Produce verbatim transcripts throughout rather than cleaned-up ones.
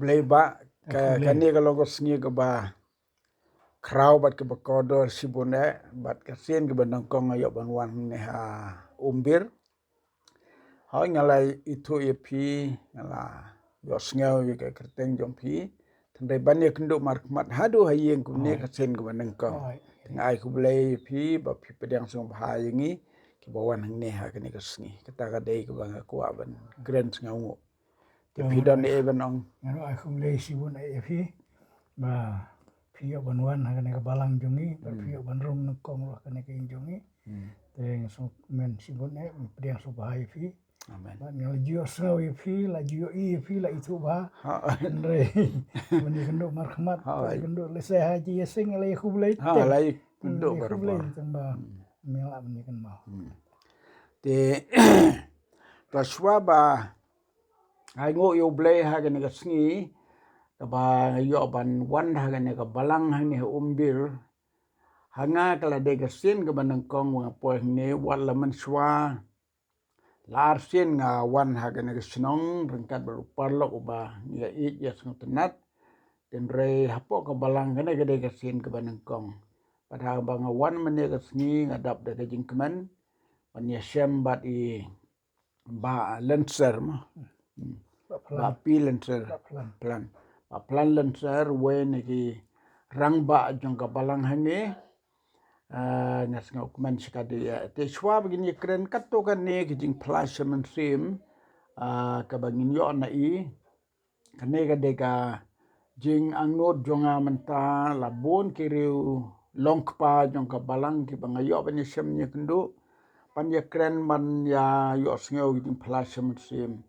Blei ba ka kane ka long ka sngi kaba khraw bad kaba kordor shibun eh, bad ka sien kaba nyngkong nga ïoh ban wan hangne ha Umbir. Hoi nga la ithuh ïa phi, nga la ïohsngew ïa ka kyrteng jong phi. Tang dei ban ïakynduh markhmat haduh ha ïing kumne ka sien kaba nyngkong. Te nga ai khublei ïa phi ba phi pdiang sngewbha ïa ngi kiba wan hangne ha kane ka sngi. Kata ka dei kaba nga kwah ban kren sngewnguh. Te phi don ei ban ong? Nga ruh ai khublei shibun eh ïa phi ba phi ïoh ban wan ha kane ka balang jong ngi, ba phi ïoh ban rung nyngkong ruh ha kane ka ïing jong ngi. Te nga sngewkmen shibun eh, pdiang sngewbha ïa phi. Amen. Bad nga la ju ïohsngew ïa phi, la ju ïohi ïa phi, la ithuh bha. Hynrei ban ïakynduh markhmat, ban ïakynduh lehse ha ji ïaseng, nga la ïa khublei. Ha, la ïakynduh barabor. Tang ba me lah ban ïakynduh. Te to shuwa ba ai nguh ïa U Blei ha kane ka sngi kaba nga ïoh ban wan ha kane ka balang hangne ha Umbir. Ha nga ka la dei ka sien kaba nyngkong ba nga poi hangne, wat la mynshuwa la ar sien nga wan ha kane ka shnong ryngkat bad u paralok uba ngi ïa ïeit ïa sngewtynnat. Hynrei hapoh ka balang kane ka dei ka sien kaba nyngkong. Bad haba nga wan mynne ka sngi nga dap da ka jingkmen ban ïashem bad i Bah Lenser mo. Bah P Lenser. Plan. Bah Plan Lenser, wei na ki rangbah jong ka balang hangne. Nga sngewkmen shikatdei ïa. Te shuwa ba ngin ïakren katto katne ki jingphla sha mynsiem kaba ngin ïoh na i. Kane ka dei ka jingangnud jong nga mynta, la bun ki riew long kpa jong ka balang kiba nga ïoh ban ïashem ïakynduh, ban ïakren, ban ïa ïohsngew ki jingphla sha mynsiem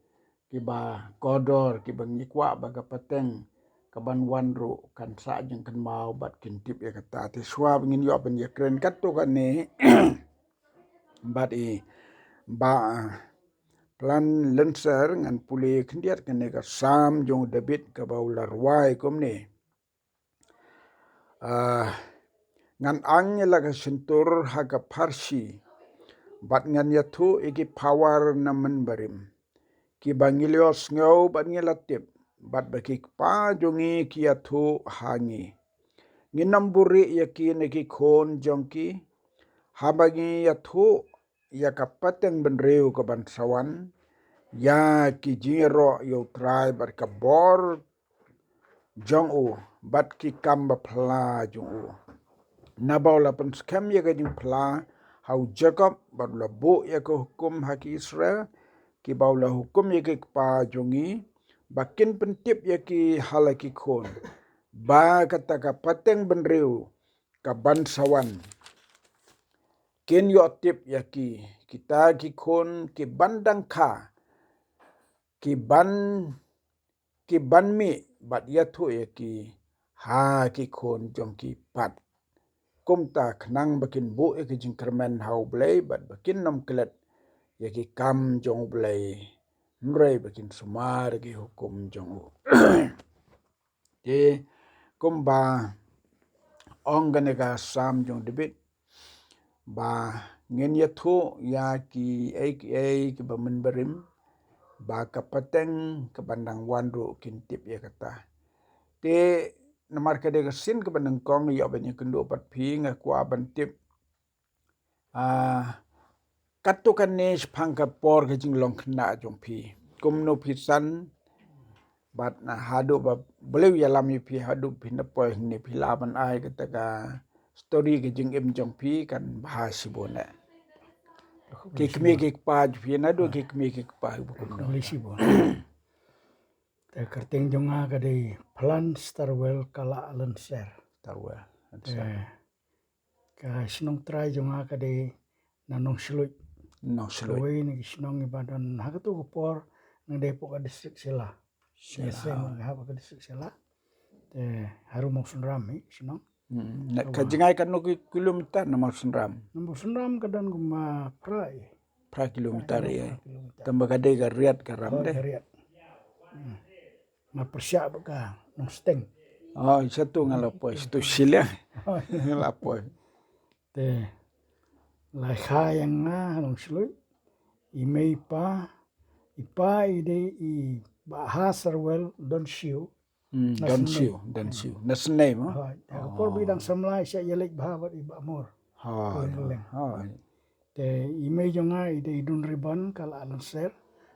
kiba kordor, kiba ngi kwah ba ka pateng kaban wan ruh kan sah jingkynmaw bad kin tip ïa kata. Te shuwa ba ngin ïoh ban ïakren katto katne bad i Bah Plan Lenser, ngan pule khyndiat kane ka Salm jong u David kaba u la rwai kumne. Ngan ang ïa la ka shyntur ha ka pharshi bad ngan ïathuh ïa ki pawar na mynbarim, kiba ngi la ïohsngew bad ngi la tip, bad ba ki kpa jong ngi ki ïathuh ha ngi. Ngin ym buhrieh ïa ki na ki khun jong ki, haba ngi ïathuh ïa ka pateng bynriew kaban sa wan, ïa ki jingïaroh ïa U Trai bad ka bor jong u bad ki kam ba phylla jong u. Naba u la pynskhem ïa ka jingphylla ha u Jakob bad u la buh ïa ka hukum ha ki Israel, kiba u la hukum ïa ki kpa jong ngi, ba kin pyntip ïa ki ha la ki khun, ba kata ka pateng bynriew kaban sa wan kin ïoh tip ïa ki. Kita ki khun kiban dang kha, kiban, kiban mih bad ïathuh ïa ki ha ki khun jong ki pat. Kumta khnang ba kin buh ïa ki jingkyrmen ha U Blei bad ba kin ym klet ïa ki kam jong U Blei, hynrei ba kin sumar ïa ki hukum jong u. Te kumba ong kane ka Salm jong David, ba ngin ïathuh ïa kiei kiei kiba mynbarim, ba ka pateng kaban dang wan ruh kin tip ïa kata. Te namar ka dei ka sien kaba nyngkong ïoh ban ïakynduh bad phi, nga kwah ban tip katto katne shaphang ka por ka jinglong khynnah jong phi, kumno phi san, bad na haduh ba Blei u ïalam ïa phi haduh phin da poi hangne, phi lah ban ai kata ka story ka jingim jong phi, kan bha shibun eh. Ki kmie ki kpa jong phi, naduh ki kmie ki kpa, kumno? Khublei shibun. Te kyrteng jong nga ka dei Plan Starwell Kala Lenser. Starwell Lenser. Ka shnong trai jong nga ka dei na Nongshloi. Nongshloi. Kawei na ki shnong iba don ha kato ka por nga dei hapoh ka district Shella. Shella. Nga seng nga hap ka district Shella. Te harum Mawsynram hi shnong. Ka jingai katno ki kilometer na Mawsynram? Na Mawsynram ka don kumba phra i. Phra kilometer i. Tang ba ka dei ka riat ka ram de. Ka riat. Nga pyrshah ba ka Nongsteng. Oh, shatu nga la poi, shatu shiliang. Nga la poi. Te lai kha ïa nga Nongshloi. I mei i pa, i pa i dei i Bah Hasarwel Donshiu. Hmm, na don Snei. Siew, don siew. Na Snei mo? Hooid. Ha ka por ba i dang samla i shah ïaleit bha bad i Bah Mor. Hooid. Hooid. Te i mei jong nga i dei i Dun Ribon ka la Alan Ser.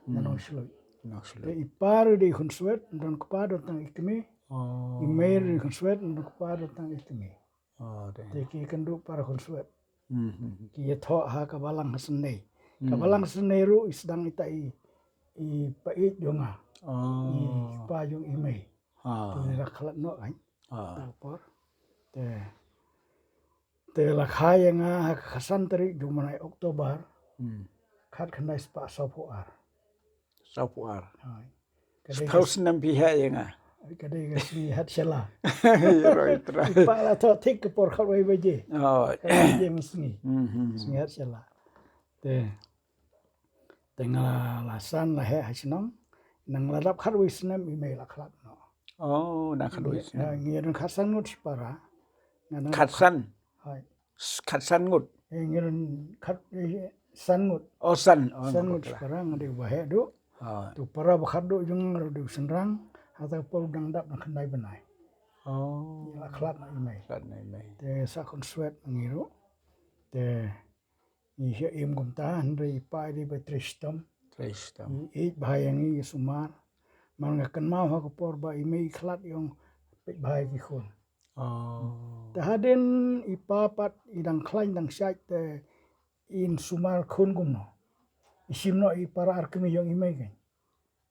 Na Nongshluit. Nongshluit. Te i pa ruh i dei Khunswet, don kpa don tang i kmie. Oh. I mei ruh i Khunswet, don kpa don tang i kmie. Oh, dei. Te ki kynduh para Khunswet. Hmm, hmm, hmm. Ki ïathoh ha ka balang ha Snei. Ka balang ha Snei ruh i sdang ita i, i pa ïeit jong nga. Oh. I pa jong i mei. Ah. Te la khlad noh kan. Ah. Ta por. Te. Te la kha ïa nga ha ka khatsan tarik jong u bnai October. Hmm. Khatkhyndai spah sawphew ar. Sawphew ar. Hooid. Ka dei ka snem phi heh ïa nga. Ka dei ka sngi Hat Shala. Ïa roi trai. I pa la thoh thik ka por khatwei baje. Oh. Khatwei baje mynsngi. Hmm, hmm, hmm. Sngi Hat Shala. Te. Te nga la san la heh ha shnong. Nang la dap khatwei snem i mei la khlad noh. Oh, nang khatwei snem. Ngi don khatsan ngut shipara. Khatsan? Hooid. Khatsan ngut. Eh, ngi don khat, eh, san ngut. Oh, san. Oh, san ngut shipara nga dei uba heh duh. Oh. Te u para ba khatduh jong nga ruh dei u shynrang. Hata ka por u dang dap na khyndai bnai. Oh. La khlad noh i mei. Khlad noh i mei. Te sah Khunswet ma ngi ruh. Te ngi shah im kumta, hynrei i pa i dei ba trei shitom. Trei shitom. I ïeit bha ïa ngi, i sumar. Mar nga kynmaw ha ka por ba i mei i khlad i ong peit bha ïa ki khun. Oh. Te hadien i pa pat i dang khlaiñ dang shait te in sumar khun kumno. I shim noh i para ar kmie jong i mei kan.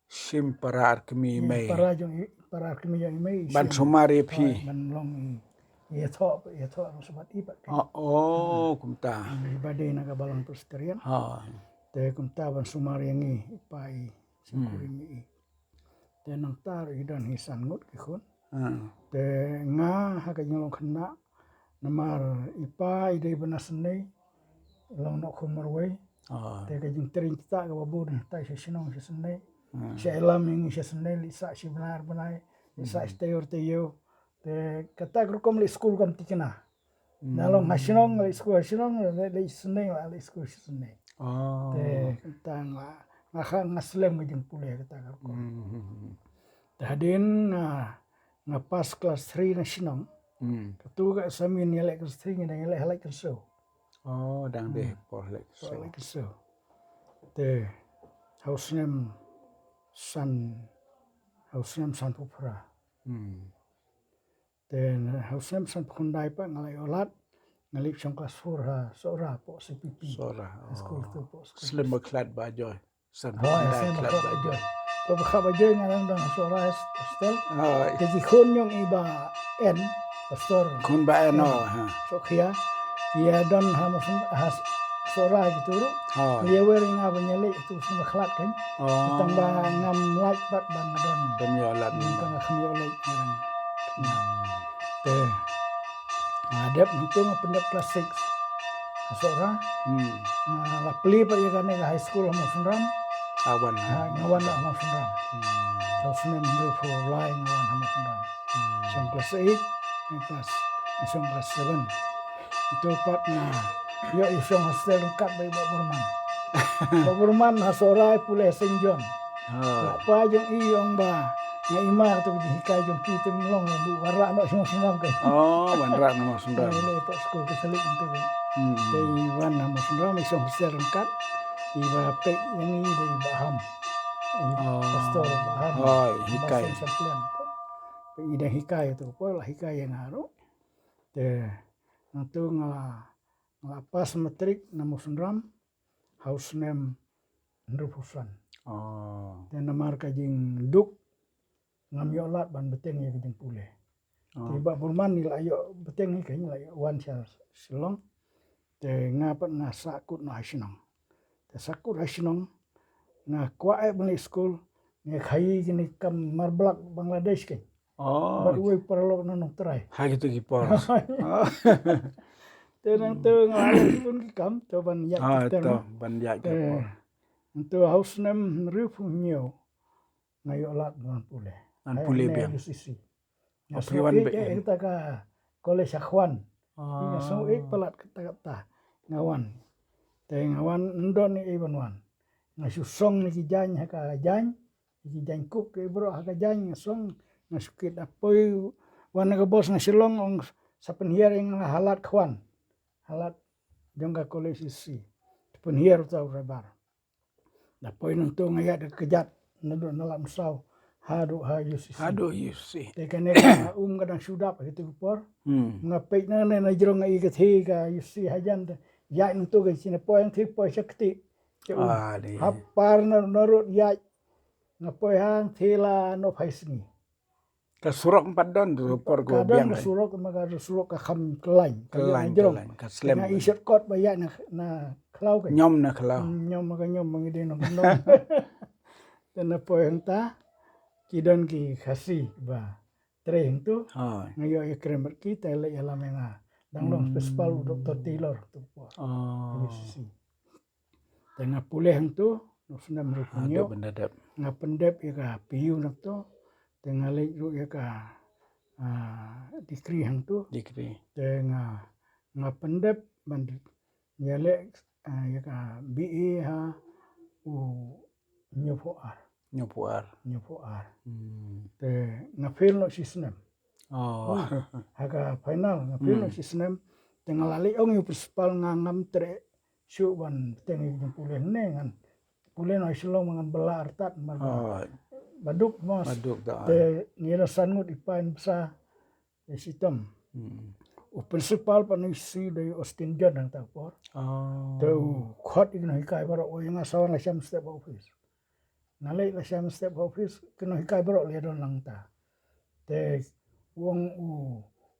Shim para ar kmie i mei. Para jong i, para ar kmie jong i mei. Ban sumar ïa phi. Hooid, ban long i, ïathoh, ïathoh long sumar i pat kan. Oh, oh, kumta. I ba dei na ka balang Presbyterian. Ha. Te kumta ban sumar ïa ngi i pa i shim kurim i. Te nangta ruh i don hi san ngut ki khun. Ah. Te nga ha ka jinglong khynnah namar i pa i dei ba na Snei, long noh khun marwei. Ah. Te ka jingtrei kita kaba bun tai sha shnong sha Snei. Ah. Sha ïalam ïa ngi sha Snei, leit sah shi bnai ar bnai, leit sah shi taïew ar taïew. Te kata ka rukom leit skul kam tikna. Na long ha shnong, leit skul ha shnong, leit, leit Snei, leit skul Snei. Oh. Te kata nga, nga kha, nga slem ka jingpule kata ka rukom. Hmm. Te hadien nga, nga pass class three na shnong. Hmm. Katu ka samin ïaleh class three ngi dang ïaleh ha Laitkynsew. Oh, dang dei por Laitkynsew. Por Laitkynsew. Te ha u snem san, ha u snem sanphew phra. Hmm. Te ha u snem sanphew khyndai pat nga la ïoh lad, nga leit shong klas four ha Sohra, poh C P P. Sohra, oh. Skul tu poh skul. Snem ba khlad ba joi. Sanphew khyndai khlad ba joi. Ba khlad ba joi nga dang don ha Sohra hostel. Hooid. Te ki khun jong i Bah En, pastor. Khun Bah En, oh, ha. Sohkhia. Ïa don ha Sohra kitu ruh. Hooid. Ïa wer nga ba nga leit tu snem ba khlad kan. Oh. Tang ba ngam lait pat ba nga don. Ngam ïoh lait. Tang ba ngam ïoh lait. Te nga dep nangtu nga pyndep class six. Ha Sohra. Hmm. Nga la plie pat ïa kane ka high school ha Mawsynram. Nga wan ha Mawsynram. Hmm. Te snem hynriewphew lai nga wan ha Mawsynram. Hmm. Shong class eight, class, shong class seven. Ito pat nga ïoh i shong hostel ryngkat bad i Bah Burman. Bah Burman ha Sohra i pule Saint John. Ha. Kpa jong i ong ba nga i mar tu jinghikai jong ki te long ba wanrah noh shnong shnong ke. Oh, wanrah noh shnong. Ito skul Katholik ito. Hmm. Te i wan ha Mawsynram i shong hostel ryngkat. I ba peit ïa ngi dei i Bah Ham. I pastor Bah Ham. Oh, hikai. I dang hikai tu, poi la hikai ïa nga ruh. Te nangtu nga la, nga la pass matric na Mawsynram ha u snem hynriewphew san. Oh. Te namar ka jingduk ngam ïoh lad ban bteng ïa ka jingpule. Oh. Te Bah Burman i la ïoh bteng hi ka, i la ïoh wan sha Shillong. Te nga pat nga sah kut noh ha shnong. Te sah kut ha shnong nga kwah eh ban leit skul, nga khaii kine kam marblak Bangladesh ke. Oh. Bad uwei u paralok na Nongtrai. Ha kitu ki por. Te nangtu nga la leh bun ki kam, to ban ïaid ki ter. Ah, to ban ïaid ki por. Nangtu ha u snem hynriewphew hynñiew nga ïoh lad ban pule. Ban pule biang. U C C. Nga sngew ïeit ïa kata ka college ha Khwan. Nga sngew ïeit palat kata kata. Nga wan. Te nga wan, ym don ei ei ban wan. Nga shu song na ki jaiñ ha ka jaiñ. Ki jaiñ kup ki briew ha ka jaiñ nga song, Nga shu kit, da poi wan na ka bos na Shillong, ong sa pynhiar ïa nga ha Lad Khwan. Ha lad jong ka college history. Pynhiar uta u raibar. Da poi nangto nga ïaid da ka kjat naduh na Lad Msaw haduh ha U C C. Haduh U C C. Te kane ka um ka dang shu dap ha kito ki por. Hmm. Nga peit na ne na jrong nga i ka thie ka U C C hajan te. Ïaid nangto ka shisien, poi hangthie poi sha kti. Te um. Ah, dei. Ha par na, na rud ïaid. Nga poi hangthie la nop ha sngi. Ka surok pat don tu por ko. Ka don biang ka surok, ma ka surok ka kham khlaiñ, ka ïa khlaiñ, jrong. Khlaiñ, ka slem. Nga i shortcut ba ïa na, na khlaw ka. Ñiom na khlaw. Hmm, ñiom ma ka ñiom ma ngi dei nong nong. Te na poi hangta ki don ki Khasi ba trei hangtu. Hooid. Nga ïoh ïa krem bad ki, te leit ïalam ïa nga. Dang long, hmm, principal u Doktor Taylor tu por. Oh. P U C C. Te nga pule hangtu, u snem hynriewphew hynñiew. Haduh ban da dep. Nga pyndep ïa ka P U hangtu. Te nga leit ruh ïa ka, ah, degree hangtu. Degree. Te nga, nga pyndep ban ïaleh, ah, ïa ka B A ha u hynñiewphew ar. Hynñiewphew ar. Hynñiewphew ar. Hmm. Te nga fail noh shi snem. Oh. Hmm. Ha ka final nga fail noh, hmm, shi snem. Te nga la leit ong ïa u principal nga ngam treh shuh ban bteng ïa ka jingpule hangne, ngan pule noh ha Shillong ma ngan bylla artat namar ba, oh, ba duk mos. Ba duk da. Te ngi la san ngut, i pa i bsa, i shitom. Hmm. U principal pat na U C C u dei u Austin John hangta ka por. Oh. Te u khot ïa ki nonghikai baroh, u ong ïa nga sa wan la shem step ha office. Nga leit la shem step ha office, ki nonghikai baroh la ïadon lang hangta. Te u ong u,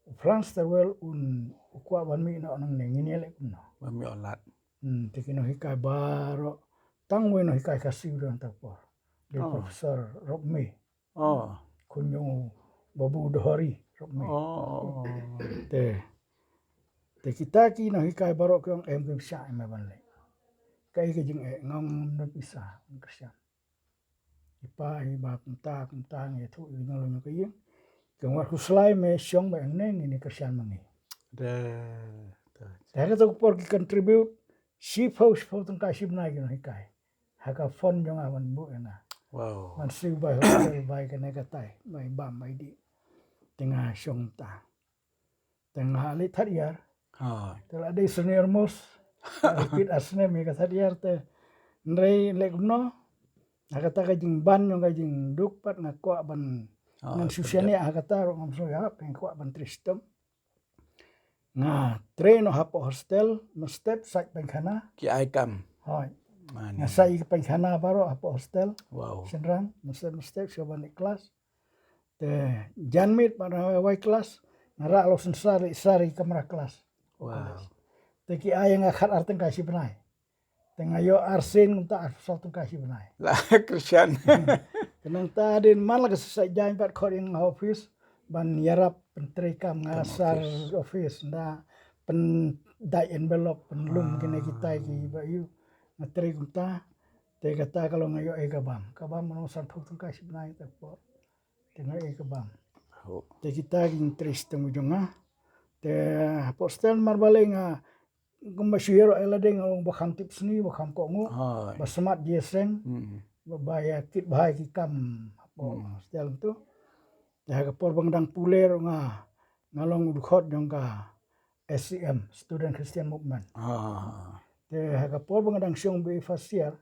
u Franz Terwell un, u kwah ban mih noh nangne, ngin ïaleh kumno. Ban mih ïa lad. Hmm, te ki nonghikai baroh, tang uwei u nonghikai Khasi u don hangta ka por. Dei, oh, Professor Rob May. Oh. Khun jong u Babu Dohori, Rob May. Oh. Te, te kita ki nonghikai baroh ki ong em, kim shah em ban leit. Kaei ka jingeh, nga ong ngam don pisa, ngam Khristan. I pa i ba kumta kumta, ngi ïathuh ïa ngi long ïa ka ïing. Ki ong wat khuslai, me shong beit hangne, ngin ïa Khristan ma ngi. Te, te. Te ha kato ka por ki contribute shiphew, shiphew tyngka shi bnai ki nonghikai ha ka fund jong nga ban buh ïa nga. Wow. Ban siew bai hostel, bai kane katai, bai bam, bai dih. Te nga shong ta. Te nga leit third year. Ha. Te la dei senior most. Repeat ar snem ïa ka third year te. Hynrei leh kumno, ha kata ka jingban jong ka jingduk pat nga kwah ban, ha, ngan shu shaniah ha kata ruh ngam sngew ïarap, nga kwah ban trei shitom. Nga trei noh hapoh hostel, mynstep sait painkhana. Ki ai kam. Hooid. Mane. Nga sait ïa ki painkhana baroh hapoh hostel. Wow. Shynrang, mynstep mynstep shuwa ban leit klas. Te janmiet pat nga wai klas, nga rah la u synsar, leit sar ïa ki kamra klas. Wow. Te ki ai ïa nga khat ar tyngka shi bnai. Te nga ïoh arsien kumta, arphew saw tyngka shi bnai. La Khristan. Te nangta hadien man la ka shisha jaiñ pat khot ïa nga ha office ban ïarap pyntreikam, nga sar office, nda pyndait envelope, pynlum kine kitai kiba ïoh. Nga trei kumta. Te kata ka long nga ïoh ïa ka bam. Ka bam nga long sanphew tyngka shi bnai ta por. Te nga ïoh ïa ka bam. Te kita ki jingtrei shitom jong nga. Te hapoh hostel mar balei nga kumba shu ïaroh ïa lade, nga long ba kham tip sngi, ba kham kohnguh, ba smat jingïaseng, ba, ba ïa kit bha ïa ki kam hapoh hostel tu. Te ha ka por ba nga dang pule ruh nga, nga long u dkhot jong ka S C M, Student Christian Movement. Te ha ka por ba nga dang shong B A first year,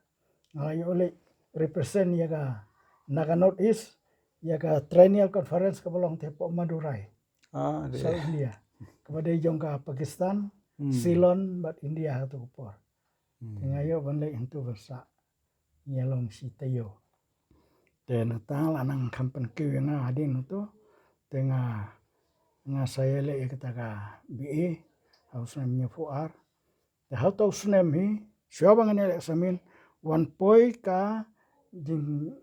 nga la ïoh leit represent ïa ka Naga North East ïa ka Triennial Conference kaba long te hapoh Madurai. Ah, dei. South India. Kaba dei jong ka Pakistan, Ceylon bad India ha kato ka por. Te nga ïoh ban leit hangto ban sah ïa long shi taïew. Te nangta la nang kham pynkiew ïa nga hadien hangto. Te nga, nga sa ïaleh ïa kata ka B A ha u snem hynñiewphew ar. Te ha uta u snem hi, shuwa ba ngan ïaleh examine, wan poi ka jing,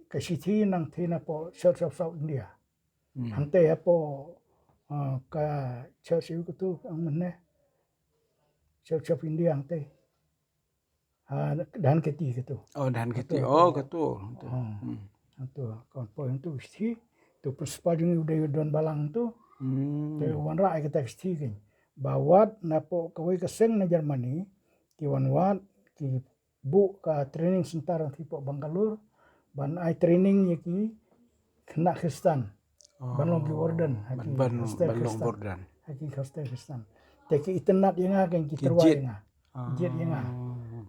ka shithi nangta napoh Church of South India. Hangta hapoh, ah, ka church ïa u katu, ang mynne. Church of India hangta. Ah, Dhankheti katu. Oh, Dhankheti. Katu, oh, katu. Katu. Kan poi hangtu shithi. Tu principal jong ngi u dei u don balang tu. Te u wanrah ïa kata ka shithi kein. Ba wat napoh kawei ka seng na Germany, ki wan wad, ki buh ka training center hangta hapoh Bangalore, ban ai training ïa ki khynnah Khristan. Ban long ki warden ha ki hostel Khristan. Ha ki hostel Khristan. Te ki itynnad ïa nga, ki tyrwa ïa nga. Jied ïa nga.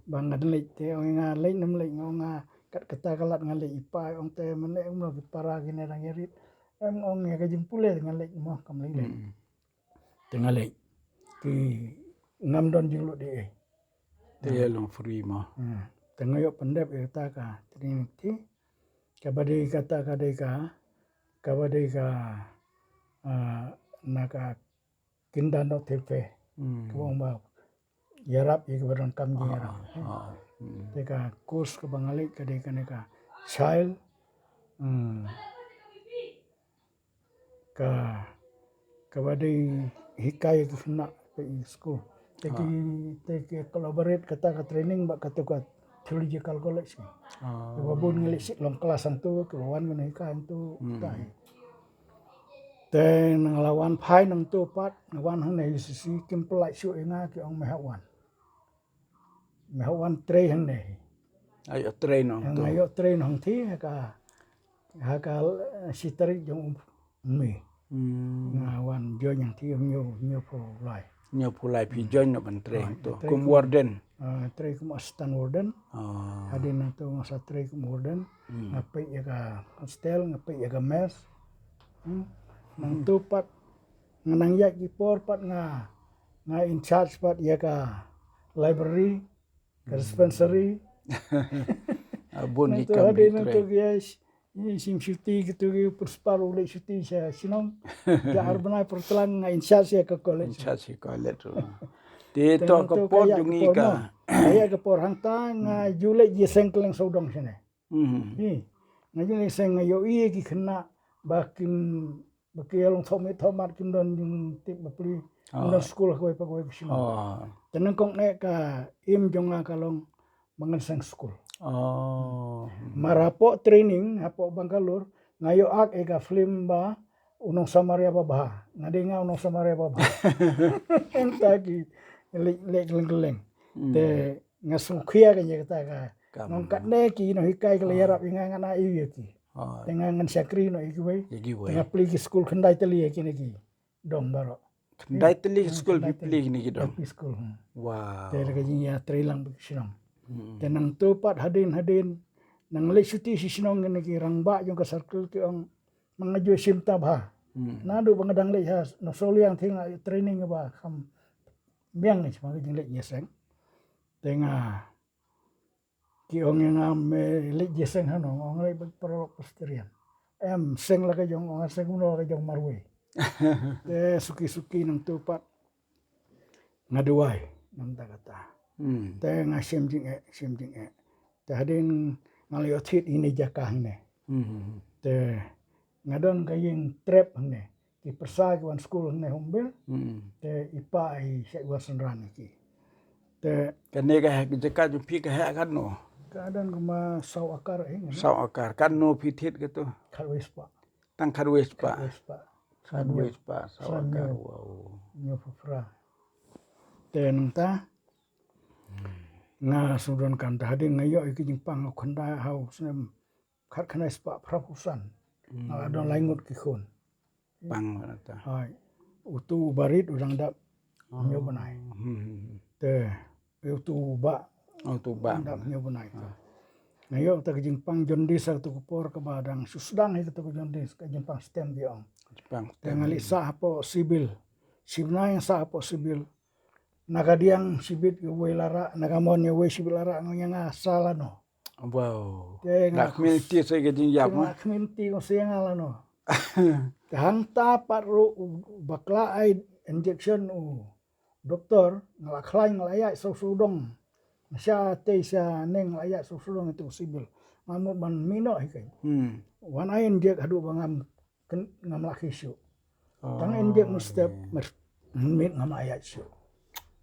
Ba nga dang leit, te ong ïa nga, leit ne ym leit? Nga ong, nga kat kata ka lad nga leit. I pa ong, te mynne ong, ki para kine dang ïarit. Em, ong ïa ka jingpule, nga leit mo, kam leit leit. Te nga leit. Ki ngam don jinglut ei ei. Te ïa long free mo. Te nga ïoh pyndep ïa kata ka Trinity. Kaba dei kata ka dei ka, kaba dei ka, ah, na ka Kindernothilfe. Kaba ong ba ïarap ïa kiba donkam jingïarap. Te ka course kaba nga leit ka dei kane ka child, hmm, ka, kaba dei hikai ki khynnah ha school. Te ki, te ki collaborate kata ka training bad kata ka theological college. Kiba bun ngi leit shit long class hangto, kiba wan ngi hikai hangto, kata hi. Te nga la wan phai nangto pat, nga wan hangne U C C, kim pynlait shuh ïa nga, ki ong me hap wan. Me hap wan trei hangne. Nga ïoh trei noh hangto. Nga ïoh trei noh hangto ha ka, ha ka, eh, shi tarik jong u May. Nga wan join hangto hynñiew, hynñiewphew lai. Hynñiewphew lai phi join noh ban trei hangto. Kum warden. Ah, trei kum assistant warden. Hadien nangto nga sa trei kum warden. Nga peit ïa ka hostel, nga peit ïa ka mess. Hmm. Nangto pat nga nang ïaid ki por pat nga, nga in charge pat ïa ka library, ka dispensary. Ah, bun ki kam hadien nangto ki ïa, ïa shim shuti, kito ki principal u leit shuti sha shnong. Ka ar bnai por tlang nga in charge ïa ka college. In charge ïa ka college. Te to ka por jong ngi ka. Ïa ka por hangta nga ju leit ïaseng kylleng sawdong shane. Hi. Nga ju leit seng, nga ïohi ïa ki khynnah ba kim, ba ki ïa long thoh miet thoh mat, kim don jingtip bapli, kim don skul ha kawei pa kawei ka shnong. Te nyngkong eh ka im jong nga ka long ba ngan seng skul. Mar hapoh training hapoh Bangalore nga ïoh act ïa ka film ba U Nongsamaria Babha. Nga dei nga u nongsamaria babha. Hangta ki leh, leh kylleng kylleng. Te nga sngewkhia ka ïa kata ka. Ngan katne ki nonghikai ki la ïarap ïa nga, ngan ai ïa ki. Te nga ngan shakri noh ïa kiwei. Ïa kiwei. Te nga plie ki skul khyndai tylli ïa kine ki dong baroh. Khyndai tylli ki skul phi plie ïa kine ki dong. Plie skul. Wow. Te la ka jingïatreilang bad ki shnong. Te nangto pat hadien hadien nang leit shuti shi shnong, kine ki rangbah jong ka circle ki ong, ma nga ju shim ta bha. Naduh ba nga dang leit ha Nongsawliang te nga training ba kham biang, nga shu ma ka jingleit ïaseng. Te nga, ki ong ïa nga, me leit ïaseng hano? Nga ong leit bad paralok Presbyterian. Em, seng la ka jong? Ong nga seng kumno la ka jong marwei. Te suki suki nangto pat nga duwai namar kata. Te nga shim jingeh, shim jingeh. Te hadien nga la ïoh thied ïa kane ka jaka hangne. Te nga don ka ïing trep hangne. Ki pyrsa ki wan skul hangne Hornbill. Te i pa i shait wan synran ïa ki. Te kane ka jaka jong phi ka heh katno? Ka don kumba saw akar eh. Saw akar. Katno phi thied kato? Khatwei spah. Tang khatwei spah. Khatwei spah. Khatwei spah, saw akar. Wow. Hynñiewphew phra. Te nangta nga shu don kan, te hadien nga ïoh ïa ki jingpang, nga khyndai ha u snem khatkhyndai spah phraphew san. Nga la don lai ngut ki khun. Pang nangta. Hai. Uto uba rit u dang dap hynñiew bnai. Te uto uba, uto uba dang dap hynñiew bnai. Nga ïoh kata ka jingpang jaundice ha kato ka por, kaba dang shu sdang hi kato ka jaundice, ka jingpang stem ki ong. Jingpang stem. Te nga leit sah hapoh civil. Shi bnai nga sah hapoh civil. Na ka diang shibit kawei la rah, na ka mon kawei shibit la rah, nga ong ïa nga sa lano. Wow. Te nga khmih lynti sa ka jingïap, nga khmih lynti, nga ong sa ïa nga lano. Te hangta pat ruh u bakla ai injection u doktor, nga la khlaiñ, nga la ïaid sawdong. Nga shah tei sha neng, nga la ïaid sawdong ïa uto u civil. Nga mut ban mih noh hi kein. Wan ai injek haduh ba ngam kyn-, ngam lah khie shuh. Tang injek mynstep, mynmiet ngam lah ïaid shuh.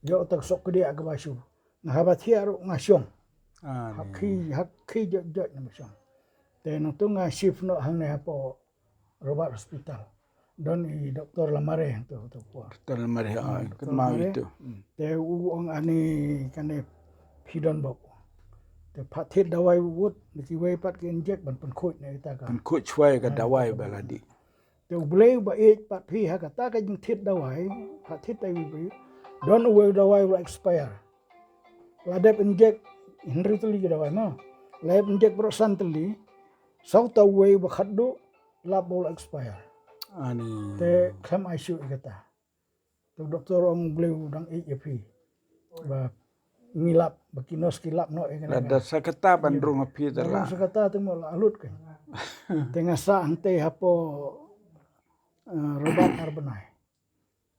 Ïoh ta ka suk kdiah kaba shu. Nga haba thiah ruh nga shong. Hap khie, hap khie jot jot nga shong. Te nangto nga shift noh hangne hapoh Robert Hospital. Don i Doktor Lamare hangto, hangto por. Doktor Lamare, ah, kynmaw ïa uto. Te u ong, ani kane phi don bok. Te pat thied dawai wut, na kiwei pat ki injek ban pynkhuid na kita ka. Pynkhuid shwa ïa ka dawai ba la dih. Te U Blei uba ïeit pat phi ha kata ka jingthied dawai, ha thied dawai, don uwei u dawai u la expire. La dep injek hynriew tylli ki dawai mo. La dep injek baroh san tylli. Saw ta uwei uba khatduh lap ba u la expire. Ani. Te khlem ai shuh ïa kata. Te u doktor ong U Blei u dang ïeit ïa phi. Ba ngi lap, ba ki nurse ki lap noh ïa kane. Lada sa kata ban rung ha phi te la. Sa kata te mo la lut kein. Te nga sah hangtei hapoh, eh, Robert ar bnai.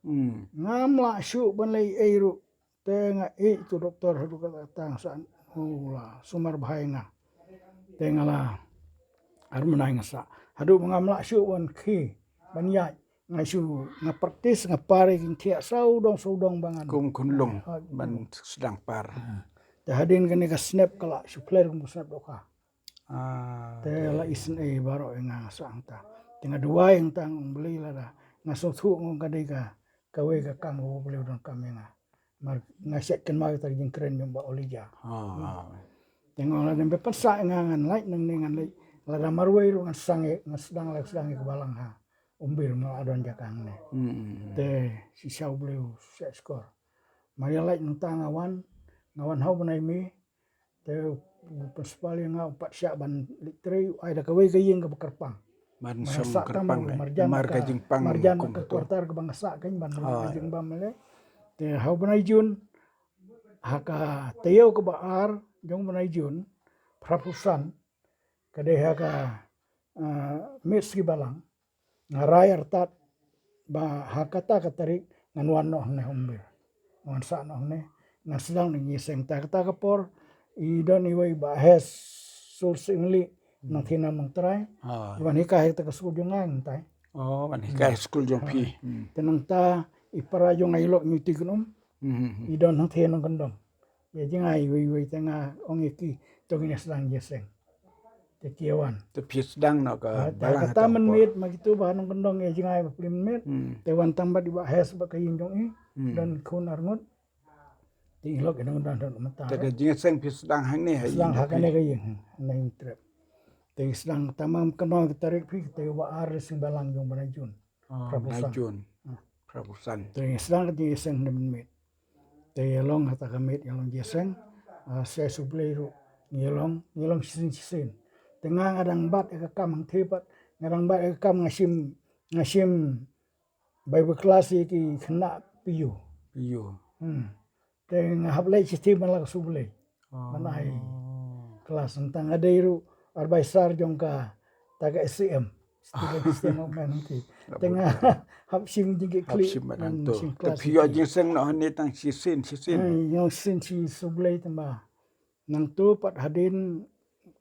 Hmm. Ngam lah shuh ban leh ei ruh. Te nga ïeit ïa u doktor haduh katta katta nga sah, u la sumar bha ïa nga. Te nga la ar bnai nga sah. Haduh ba ngam lah shuh ban khie, ban ïaid. Nga shu, nga practice, nga par ïa ki jingthiah sawdong sawdong ba ngan. Kum khunlung, ha, ban sdang par. Ha. Te hadien kane ka snep ka la shu pler kum ka snep dohkha. Ah, te la isynei baroh ïa nga, nga sah hangta. Te nga duwai hangta, ong Blei lada nga sngewthuh, ong, ka dei ka, kawei ka kam kaba U Blei u donkam ïa nga. Mar nga shet kynmaw ïa ka jingkren jong Bah Olija. Ah, ah. Te nga ong lada me pynsah ïa nga ngan leit, nangne ngan leit. Lada marwei ruh ngan sdang ïa, ngan sdang la sdang ïa ka balang ha Umbir, ma la don jaka hangne. Hmm. Te shisha U Blei u shah shkor. Mar ïa leit nangta nga wan, nga wan ha u bnai May. Te u principal ïa nga u pat shah ban leit trei, u ai da kawei ka ïing kaba kyrpang. Ban shong kyrpang, eh, marjan ka jingpang, marjan ka quarter kaba nga sah kein ban leit ka jingbam leh. Te ha u bnai June, ha ka taïew kaba ar jong u bnai June, phra phew san, ka dei ha ka, ah, miet sngi balang. Nga rai artat ba ha kata ka tarik ngan wan noh hangne ha Umbir. Ngan sah noh hangne, ngan sdang ïa ka jingïaseng. Ta kata ka por i don iwei i Bah Hes Sur Singli, nongthied nam nongtrai. Ah. I wan hikai ha kata ka skul jong nga nangtai. Oh, wan hikai ha skul jong phi. Ah. Hmm. Te nangta i para jong nga i lok Ngiuti Kynum. Hmm, hmm, hmm. I don hangtei nongkyndong. Ïa jngai iwei iwei, te nga ong ïa ki, to ngin ïa sdang jingïaseng. Te ki ïa wan. Te phi sdang noh ka balang ha kata mynmiet, ma kito ba nongkyndong ïa jngai ba plie mynmiet. Hmm. Te wan tang bad i Bah Hes bad ka ïing jong i. Hmm. Don khun arngut. Te i lok i nongkyndong don mynta. Te ka jingïaseng phi sdang hangne ha ïing, sdang ha kane ka ïing, hmm, hangne ïing trep. Te sdang tang ba kynmaw ka tarik phi, te ba ar sngi balang jong u bnai June. Ah, phra phew san. Bnai June. Hmm. Phra phew san. Te ngi sdang ka jingïaseng hangne mynmiet. Te ïa long kata ka miet, ïa long jingïaseng. Ah, sa shu Blei ruh ngi ïa long, ngi ïa long shisien shisien. Te nga, nga dang bat ïa ka kam hangtei pat, nga dang bat ïa ka kam, nga shim, nga shim Bible class ïa ki khynnah P U. P U. Hmm. Te nga hap leit shithi ban la ka shu Blei. Oh. Ban ai class, nangta nga dei ruh advisor jong kata ka S C M. Student Christian Movement, nangta. Te nga hap shim jingkitkhlieh, hap shim ban ngan to shim class. Te phi ïoh jingïaseng noh hangne tang shisien, shisien. Hmm, ïoh shisien, shi shu Blei te ba. Nangta pat hadien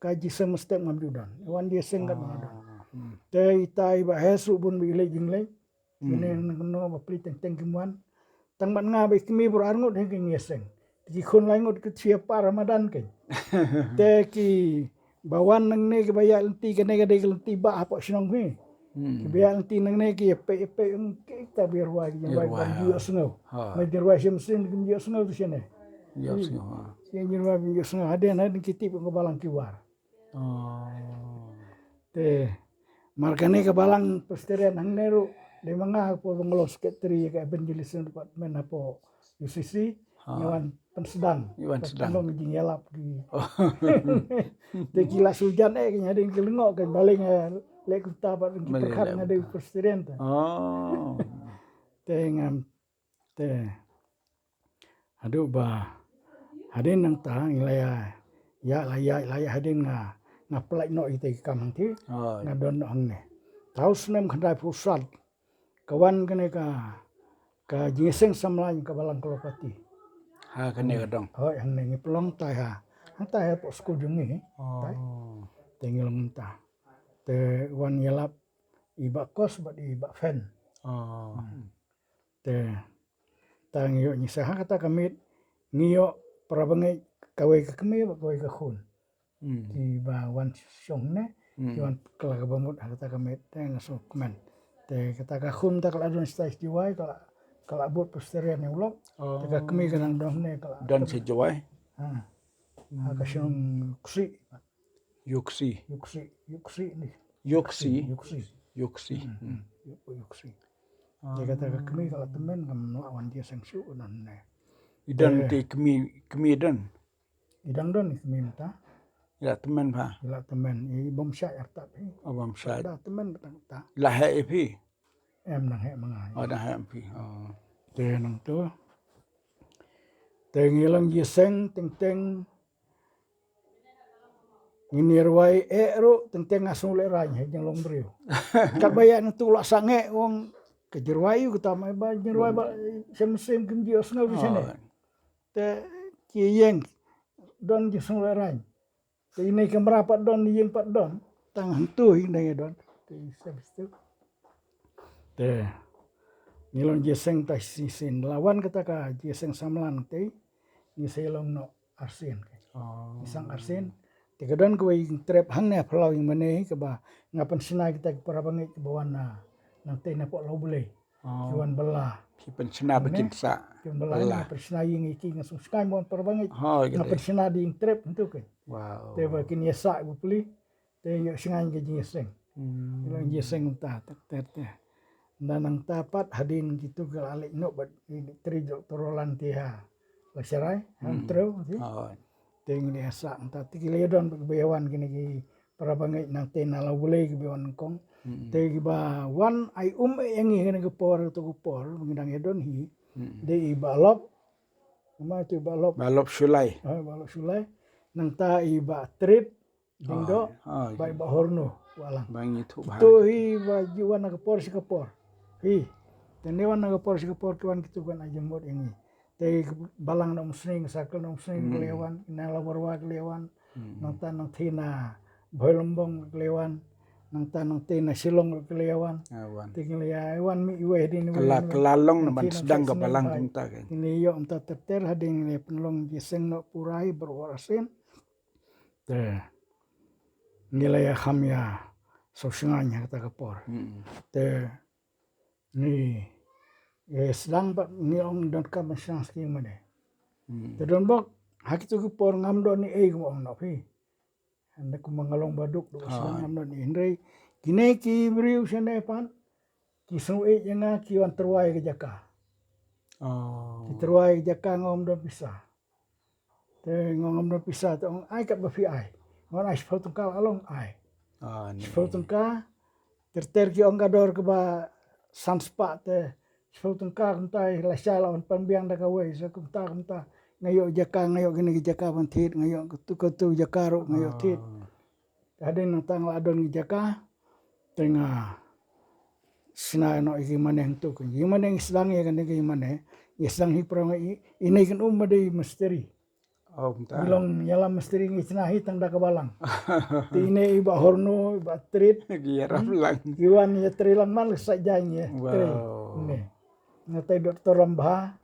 ka jingïaseng mynstep ngam ju don. Wan jingïaseng katba nga don. Ah, hmm. Te itai i Bah Hes ruh bun ba i leit jingleit. Hmm. Kine nangno ba plie teng teng kim wan. Tang bad nga bad i kmie baroh arngut hi ki ngi ïaseng. Te ki khun lai ngut ki shu ïa par ha madan kein. Te kiba wan nangne kiba ïaid lynti, kane ka dei ka lynti ba hapoh shnong hi. Hmm. Kiba ïaid lynti nangne ki ïa peit ïa peit, ong, kita ba ïa rwai, ki ïa rwai, ki ïa rwai, bym ju ïohsngew. Ha. Ba ïa rwai shisien kim ju ïohsngew te shane. Ïohsngew, ha. Ki ïa rwai bym ju ïohsngew, hadien hadien ki tip ong ka balang ki war. Oh. Te mar kane ka balang Presbyterian hangne ruh, dei ma nga hapoh ba nga long secretary ka evangelism department hapoh U C C, ha, nga wan pynsdang. Nga wan sdang. Pynlong jingïalap ki. Oh. Te ki la shu jan eh, ki hadien ki lyngngoh, ki balei nga leh kumta bad ki pyrkhat nga dei Presbyterian te. Oh. Te ngam Te haduh ba hadien nangta ngi la ïa, ïa la ïa, la ïa hadien nga, nga pynlait noh ïa ki kam hangtei. Oh, nga don noh hangne. Te ha u snem khyndai phew saw ka wan kane ka, ka jingïaseng samla jong ka balang Kolopati. Ha kane ka dong. Hooid, hangne ngi pynlong tai ha. Hangtai hapoh skul jong ngi. Oh. Tai. Te ngi long mynta. Te wan ïalap i Bah Kos bad i Bah Fen. Oh. Hmm. Te tang ïoh ngi sa ha kata ka miet, ngi ïoh para bangeit, kawei ka kmie bad kawei ka khun. Hmm. Kiba wan shong ne, hmm, ki wan kylla kaba mut ha kata ka miet, te nga sngewkmen. Te kata ka khun te ka la don shatai sha Jowai, ka la, ka la bud Presbyterian ïa u lok. Oh. Te ka kmie ka nang don ne, ka la don sha Jowai. Ha. Ha ka shnong Ksi. Yoksi. Yoksi, Yoksi ni. Yoksi. Yoksi. Yoksi. Hmm, hmm. Yoksi. Ïa kata ka kmie ka la tymmen, ngam lah wan jingïaseng shuh nangne. I don te kmie, kmie don. I dang don i kmie mynta. I la tymmen pha. I la tymmen, i bym shah artat phi. O bym shah. Da tymmen kata kata. I la heh ïa phi. Em, dang heh ma nga. O, dang heh ma phi. O. Te nangta. Te ngi long jingïaseng teng teng. Ngin ïa rwai eh ruh teng teng nga sngew lehraiñ ha jinglong briew. Katba ïa nangta la sangeh ong ka jingrwai ïa kata ma ba jingrwai ba shem shem kim jia sngew di shane. Te ki ïeng don jingsngew lehraiñ. Te ine kamra pat don, ïing pat don. Tang hangtu hi dang ïa don. Te i shem shem. Te ngi long jingïaseng ta shisien. La wan kata ka jingïaseng samla te ngi sa ïa long noh arsien. Ngi sang arsien. Te ka don kawei ka trep hangne ha phyllaw ïing mane kaba nga pynshna kita ki para bangeit kiba wan na nangta na pok Lawblei. Ki wan bylla. Ki pynshna ba kin sah. Ki wan bylla, nga pynshna ïing ïa ki, nga sngewsngaiñ ba wan para bangeit. Nga pynshna da ïing trep hangtu ke. Te ba kin ïa sah ba pli. Te ïoh sngaiñ ka jingïaseng. Ïoh jingïaseng mynta ter ter te. Nda nangta pat hadien kito ki la leit noh bad i Tri Doktor Roland te ha Lashrai, ha Umtrew te. Te ngi la sah mynta te ki la ïa don bad kiba ïa wan kine ki para bangeit nangta na Lawblei kiba ïa wan nyngkong. Te kiba wan ai um ïa ngi ha kane ka por, kato ka por ba ngi dang ïa don hi. Dei i Bah Lop. Kumba tu i Bah Lop. Bah Lop Shullai. Ha, Bah Lop Shullai. Nangta i Bah Trit. Jingdoh, ba i Bah Horno, Bah Lang. Ba ngi thuh bha. Kito hi ba ju wan na ka por sha ka por. Hi. Te ngi wan na ka por sha ka por ki wan kito kan ai jingmut ïa ngi. Te Balang na Umsning, circle na Umsning ki la wan, na Lawbarwa ki la wan. Nangta nangta na Bhoilymbong ki la wan. Nangta nangta na Shillong ki la wan. Te ki la wan mih iwei hadien iwei. Ka la long na ban sdang ka Balang kumta kan. Ki la ïoh mynta ter ter hadien ki la pynlong jingïaseng noh pura hi baroh arsien. Te ngi la ïa kham ïa sngewsngaiñ ha kata ka por. Te ngi ïa sdang bad ngi ong donkam ban sdang sha ki mane. Te don bok ha kito ki por ngam don ei ei kumba ong noh phi. Hynrei kumba nga long baduk duk sdang ngam don ei ei hynrei kine ki briew shane pat ki sngew ïeit ïa nga ki wan tyrwa ïa ka jaka. Ki tyrwa ïa ka jaka nga ym don pisa. Te nga ngam don pisa te ong ai katba phi ai. Nga ong ai shiphew tyngka la long ai. Shiphew tyngka ter ter ki ong ka dor kaba san spah te shiphew tyngka kumta i lashai la wan pynbiang da kawei sa kumta kumta nga ïoh jaka nga ïoh kine ki jaka ban thied nga ïoh katu katu jaka ruh nga ïoh thied. Hadien nangta nga la don ki jaka te nga shna noh ïa ki mane hangtu ki mane ngi sdang ïa kane ki mane ngi sdang hi prong ïa ine kin um ba dei mistri. Ngi long ïalam mistri ngi shna hi tang da ka Balang. Te ine i Bah Horno i Bah Trit ki ïarap lang ki wan ïa trei lang man la sa jaiñ ïa trei. Ine nga tai Doktor Lambha.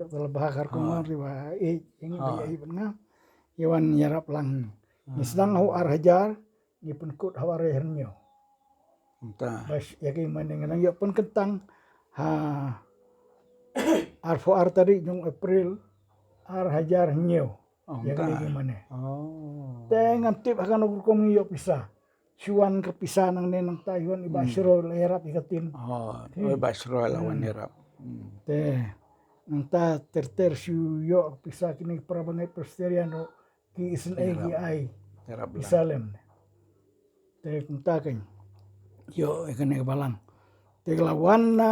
Doktor Lambha kar kumar ri ba i ing ba i ban nga. Ïa wan ïarap lang. Ngi sdang ha u ar hajar ngi pynkut ha u ar hajar hynñiew. Bas ïa ki mane nga nang ïoh pynkyntang ha arphew ar tarik jong April ar hajar hynñiew. Ïa ki mane. Te ngam tip ha kano ka rukom ngi ïoh pisa. Shu wan ka pisa nangne nangta ïa wan i Bah Shro la ïarap ïa ka tin. Oi Bah Shro la wan ïarap. Te nangta ter ter shu ïoh pisa kine ki para bangeit Presbyterian ruh ki isynei ki ai pisa lem. Te kumta kein ïoh ïa kane ka Balang. Te ka la wan na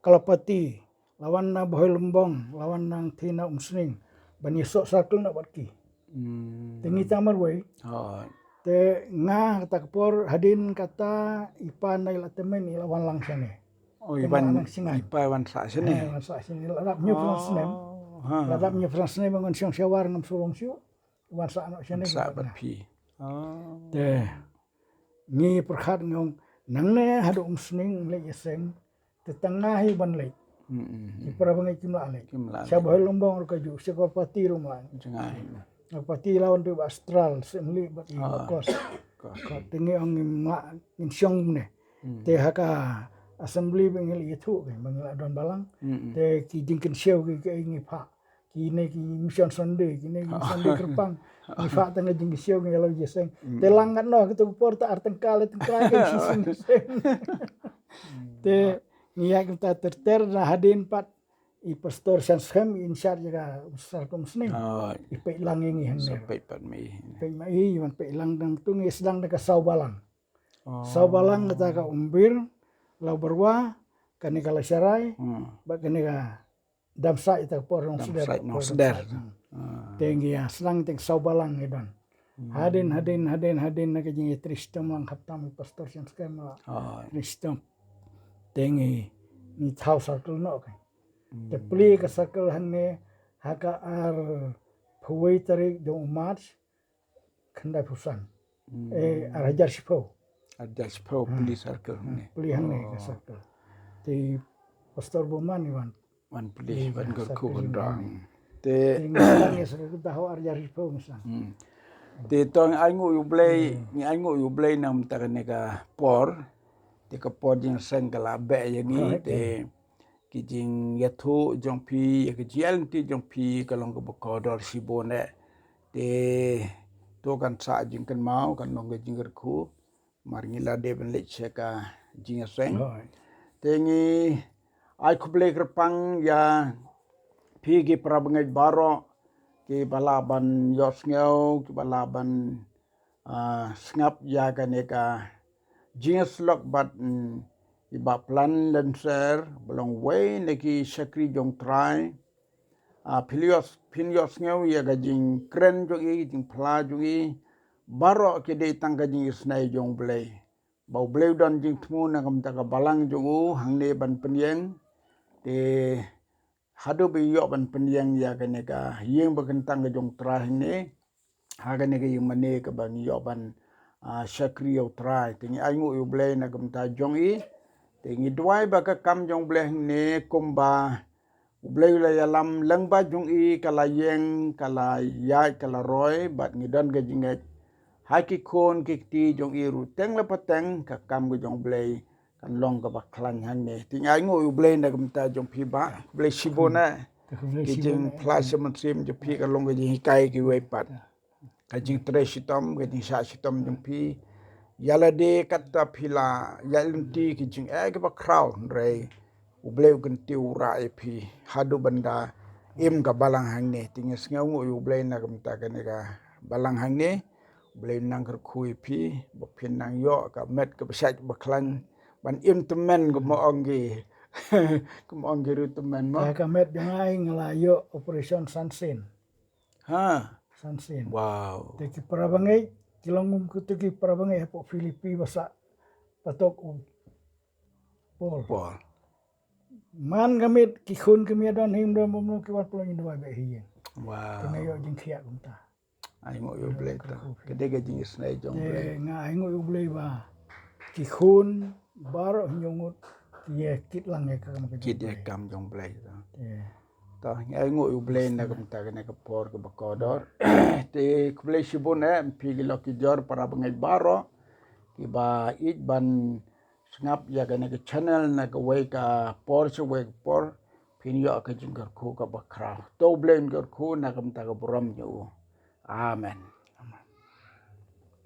Kalapati la wan na Bhoilymbong la wan na Ngthie na Umsning ban ïasoh circle noh bad ki. Te ngi tang marwei. Te nga kata ka por hadien kata i pa na i la tymmen i la wan lang shane. Oh i wan i pa wan sah shane. Wan sah shane la dap hynñiew phew snem. La dap hynñiew phew snem ngan shong shawar ngam shu long shuh. Wan sah noh shane bad phi. Te ngi pyrkhat ngi ong nangne haduh Umsning leit ïaseng. Te tang nga hi ban leit. Ki para bangeit kim lah leit. Sha Bhoilymbong ruh ka ju sha Kalapati ruh mlah. Kalapati la wan tu ba astral sem li bad i ba kos. Te ngi ong ngim lah ngin shong ne. Te ha ka assembly ba ngi la ïathuh ba ngi la don Balang. Te ki jingkynshew ki ki ngi phah. kine ki Mission Sunday, kine ki Sunday kyrpang. Ngi phah tang ka jingkyrsiew ngi ïa la jingïaseng. Te lang katno kito ki por ta ar tyngka lai tyngka ki jingïaseng. Te ngi ïa kita ter ter na hadien pat i pastor Shan Skhem in shad ïa ka Circle Mission. I peit lang ïa ngi hangne. Peit pat me. Peit ma i wan peit lang dang tu ngi sdang da ka Saw Balang. Saw Balang kata ka Umbir, Law Barwa, kane ka Lasharai, ba kane ka Damsait ita ka por Nongsder. Damsait Nongsder. Te ngi ïa sdang teng Saw Balang ngi don. Hadien hadien hadien hadien na ka jingïatrei shitom lang hapta i pastor Shan Skhem la. Trei shitom. Te ngi ngi thaw circle noh ka. Te plie ka circle hangne ha ka ar phew wei tarik jong u March khyndai phew san. Eh, ar hajar shiphew. Ar hajar shiphew plie circle hangne. Plie hangne ka circle. Te pastor Bowman i wan. Wan plie wan kyrkhu wan rang. Te ngi sdang ïa circle ta ho ar hajar shiphew ngi sdang. Te to ngi ainguh ïa u Blei, ngi ainguh ïa u Blei namar kane ka por. Te ka por jingïaseng ka la beh ïa ngi te ki jingïathuh jong phi ïa ka jingïaid lynti jong phi ka long kaba kordor shibun eh. Te to kan sah jingkynmaw kan long ka jingkyrkhu. Mar ngi la dei ban leit sha ka jingïaseng. Te ngi ai khublei kyrpang ïa phi ki para bangeit baroh kiba lah ban ïohsngew kiba lah ban sngap ïa kane ka jingïasyllok bad i Bah Plan Lynser ba long uwei na ki shakri jong Trai. Phin ïohsngew ïa ka jingkren jong i jingphla jong i baroh ki dei tang ka jingisnei jong u Blei. Ba u Blei u don jingthmu na ka bynta ka balang jong u hangne ban pynïeng. Te haduh ba i ïoh ban pynïeng ïa kane ka ïing ba kyntang ka jong u Trai hangne ha kane ka ïing mane kaba ngi ïoh ban shakri ïa u Trai. Te ngi ainguh ïa u Blei na ka bynta jong i. Te ngi duwai ba ka kam jong u Blei hangne kumba u Blei u la ïalam lyngba jong i ka la ïeng ka la ïaid ka la roi bad ngi don ka jingngeit ha ki khun ki kti jong i ruh teng la pateng ka kam ka jong u Blei kan long kaba khlaiñ hangne. Te ngi ainguh ïa u Blei na ka bynta jong phi Bah. Khublei shibun eh. Ki jingphla sha mynsiem jong phi ka long ka jinghikai kiwei pat. Ka jingtrei shitom ka jingshah shitom jong phi. Ïa lade katta phi la ïaid lynti ki jingeh kiba khraw hynrei u Blei u kyntiew u rah ïa phi haduh ban da im ka balang hangne. Te ngi sngewnguh ïa u Blei na ka bynta kane ka balang hangne. U Blei un nang kyrkhu ïa phi ba phin nang ïoh ka met kaba shait ba khlaiñ ban im tymmen kumba ong ki kumba ong ki riewtymmen mo. Ka met jong nga nga la ïoh operation san sien. Ha. San sien. Wow. Te ki para bangeit ki long kum kito ki para bangeit hapoh Philippi ba sah patok u Paul. Paul. Man ka miet ki khun ki miet don him don bym ki wan pynlong ïa u Blei bad hi ïing. Wow. Te nga ïoh jingkhiah kumta. Ainguh ïa u Blei ta. Ka dei ka jingisnei jong u Blei. Te nga ainguh ïa u Blei ba ki khun baroh hynñiew ngut ki ïa kit lang ïa ka kam ka jong u Blei. Kit ïa ka kam jong u Blei ta. Te. Ta ngi ainguh ïa u Blei na ka bynta kane ka por kaba kordor. Te khublei shibun eh phi ki lok ki jor para bangeit baroh kiba ïeit ban sngap ïa kane ka channel na kawei ka por sha kawei ka por phin ïoh ka jingkyrkhu kaba khraw. To u Blei un kyrkhu na ka bynta ka burom jong u. Amen.